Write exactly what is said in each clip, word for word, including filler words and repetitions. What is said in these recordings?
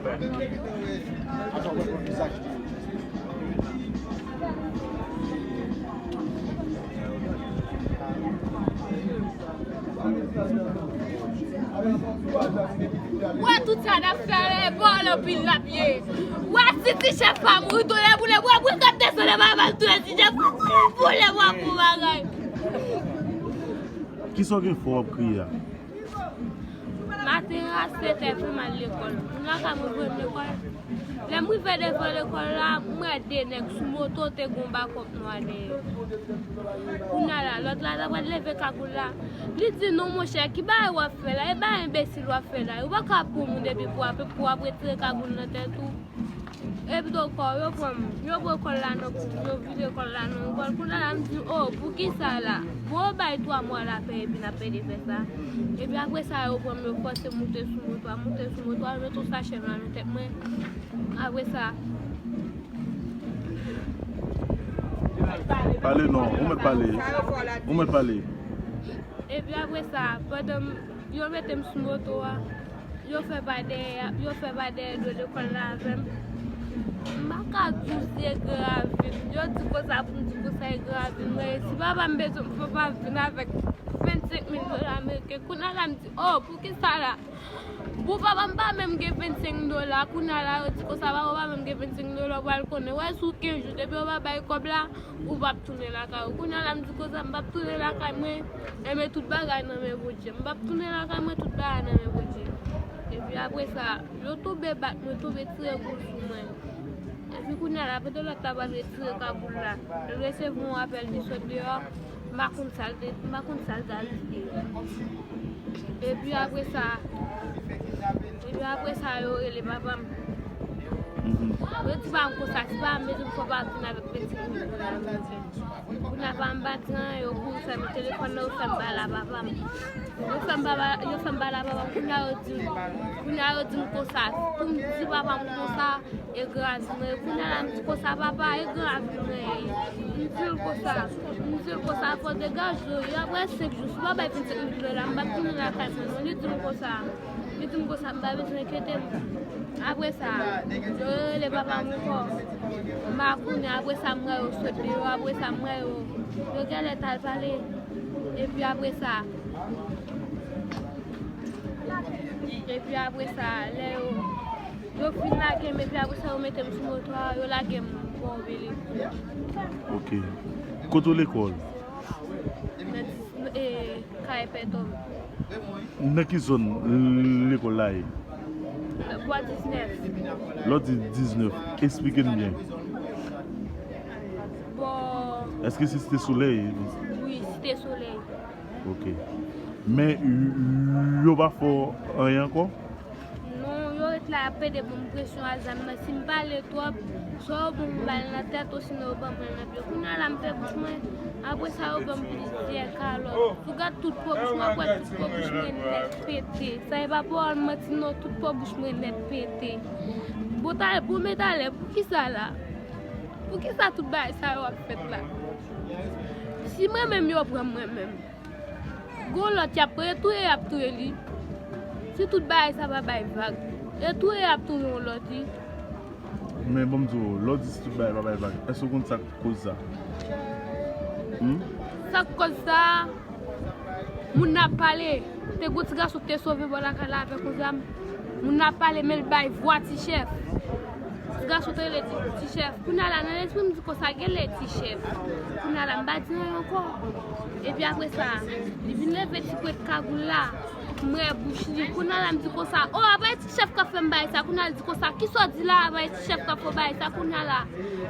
Wè tout sa n ap fè la, e bò anpil l ap ye. Wè si ti chèf pa mouri, tonè boule, wè bri k ap desann anba bal, tonè ti chèf pa mouri, boule, wè gwo bagay. Kisa w gen fò w ap kriye a? Maten an, a sèt è, pou m al lekòl. Moun lakay mwen voye m lekòl. Lè m rive devan lekòl la, m wè de nèg sou moto, te gen yon bakòp nwa dèyè. Kounye a la, lòt la, ta pral leve kagoul la. Li di, "Non, monchè, ki bagay w ap fè la? E bagay enbesil w ap fè la? Ou pa ka pran moun epi pou w ap, pou w ap retire kagoul nan tèt ou." Epi ankò, yo pran m, yo pran kòl la nan kou m, yo vide kòl la nan yon kòl. Kounye a la, m di, "O, poukisa la? Bon, yo bay twa mwa lapè epi n ap pede fè sa." Epi apre sa, yo pran m, yo fòse m moute sou moto a, moute sou moto a, yo mete yon sachè nwa nan tèt mwen. Apre sa, Pale non, ou mèt pale. Ou mèt pale. Epi apre sa, pandan m, yo mete m sou moto a, yo fè pa dèyè, yo fè pa dèyè do lekòl la avè m. M pa ka di w se gravi m. Yo di konsa pou m di konsa e gravi m. Mwen, si papa m bezwen m, papa m vin avèk vennsenk mil dola ameriken. Kounye a la, m di, "O, poukisa la?" Bon, papa m pa menm gen vennsenk dola. Kounye a la, yo di konsa, papa w pa menm gen vennsenk dola, ou pral konnen. Wè, sou kenz jou, depi yo pa bay kòb la, ou p ap tounen lakay ou. Kounye a la, m di konsa, m p ap tounen lakay mwen. Enben, tout bagay nan men Bondye. M p ap tounen lakay mwen, tout bagay nan men Bondye. Epi apre sa, yo tonbe bat mwen, tonbe tire kou sou mwen. Epi kounye a la, pandan lòt la pral retire kagoul la, l resevwa yon apèl ki sot deyò, m pa konn sa l te, m pa konn sa l t al di. Epi apre sa, epi apre sa, yo rele papa m. Yo di pa m konsa, si pa m bezwen fò pa vin avèk vennsenk mil dola ameriken. Kounye a pa m pa di anyen, yo kouri fèmen telefòn nan, yo fè m pale a papa m. Yo fè m pale, yo fè m pale a papa m, kounye a yo di m, kounye a yo di m konsa, pou m di papa m konsa, e gravi mwen ye. Kounye a la, m di konsa, papa, e gravi mwen ye. M di l konsa, m di l konsa, fò degaje w ye. Apre senk jou, si w pa bay vennsenk mil dola, m p ap tounen lakay mwen non. Li di m konsa, li di m konsa, m pa bezwen enkyete m. Apre sa, yo rele papa m ankò. M pa konnen, apre sa, m wè yo sot deyò, apre sa, m wè yo, yo genlè t al pale. Epi apre sa, epi apre sa, lè yo, yo fin lage m, epi apre sa, yo mete m sou moto a, yo lage m bò Bèlè. Ok. Kote w lekòl? Nan dis-, e, Kay Pètòm. Nan ki zòn lekòl la ye? Bò diznèf. Lè w di diznèf, esplike n byen. Bò. Èske se Site Solèy? Wi, Site Solèy. Ok. Men, y-, yo pa fè w anyen ankò? Non, yo ret la, y ap pede ban m presyon a zam nan. Si m pale twòp, swa yo ban m bal nan tèt, osinon yo ban m bal nan pye. Kounye a la, m fè bouch mwen, apre sa, yo ban m plizyè kalòt. Si w gad tout po bouch mwen, w ap wè tout po bouch mwen nèt pete. Sa e pa pawòl manti non, tout po bouch mwen nèt pete. Bon, talè, bon, men talè, poukisa la? Poukisa tout bagay sa yo ap fèt la? Si mwen menm, yo pran mwen menm. Gon lòt y ap pre, touye y ap touye li. Si tout bagay sa pa bay vag, e touye y ap touye yon lòt, wi. Men bon, m di w, lè w di si tout bagay pa bay vag, èske w konn sa k koz sa? Hmm? Sa k koz sa, moun nan ap pale. Te gon ti gason ki te sove bò lakay la avèk yon zam. Moun nan ap pale, men l bay vwa ti chèf. Ti gason te rele ti, ti chèf. Kounye a la, nan lespri m, di konsa, genlè ti chèf. Kounye a la, m pa di anyen ankò. Epi apre sa, li vin leve ti pwent kagoul la. M wè bouch li. Kounye a la, m di konsa, "O, apa e ti chèf k ap fè m bagay sa?" Kounye a la, l di konsa, "Kisa w di la? Apa e ti chèf k ap fè w bagay sa?" Kounye a la,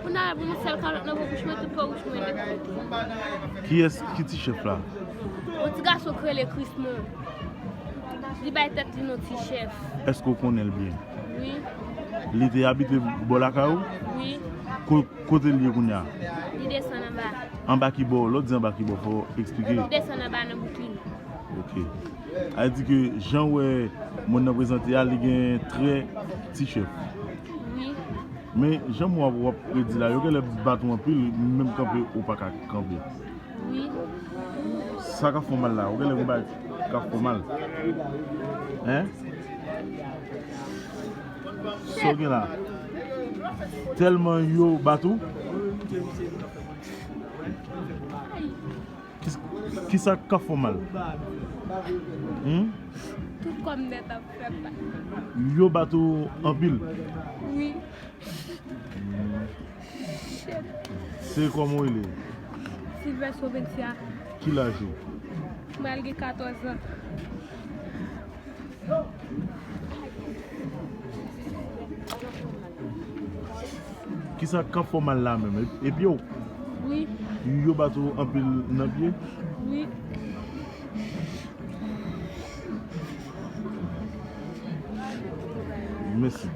kounye a la, pou yon sèl kalòt nan po bouch mwen, tout po bouch mwen nèt. Kiyès ki ti chèf la? Yon ti gason k rele Krismon. Li bay tèt li non ti chèf. Èske w konnen l byen? Wi. Li te abite bò lakay ou? Wi. Ko-, kote l ye kounye a? Li desann anba. Anba ki bò? Lè w di anba ki bò, fò w eksplike. Li desann anba nan Bouklin. Ok. A di ke jan w wè moun nan prezante a, li gen trè ti chèf. Wi. Men jan m wè w ap redi la, yo genlè bat ou anpil, menm kanpe ou pa ka kanpe. Wi. Sa k ap fè w mal la, ou genlè gon bagay k ap fè w mal. Hein? Sa w gen la? Tèlman yo bat ou? Kis- Kisa k ap fè w mal? Hmm? Tout kò m nèt ap fè mal. Yo bat ou anpil? Wi. Se kòman w rele? Silvès Rovencia. Ki laj ou? Mwen al gen katòz an. Kisa k ap fè w mal la menm? E, e pye w? Wi. Yo bat ou anpil nan pye? Wi. Mèsi.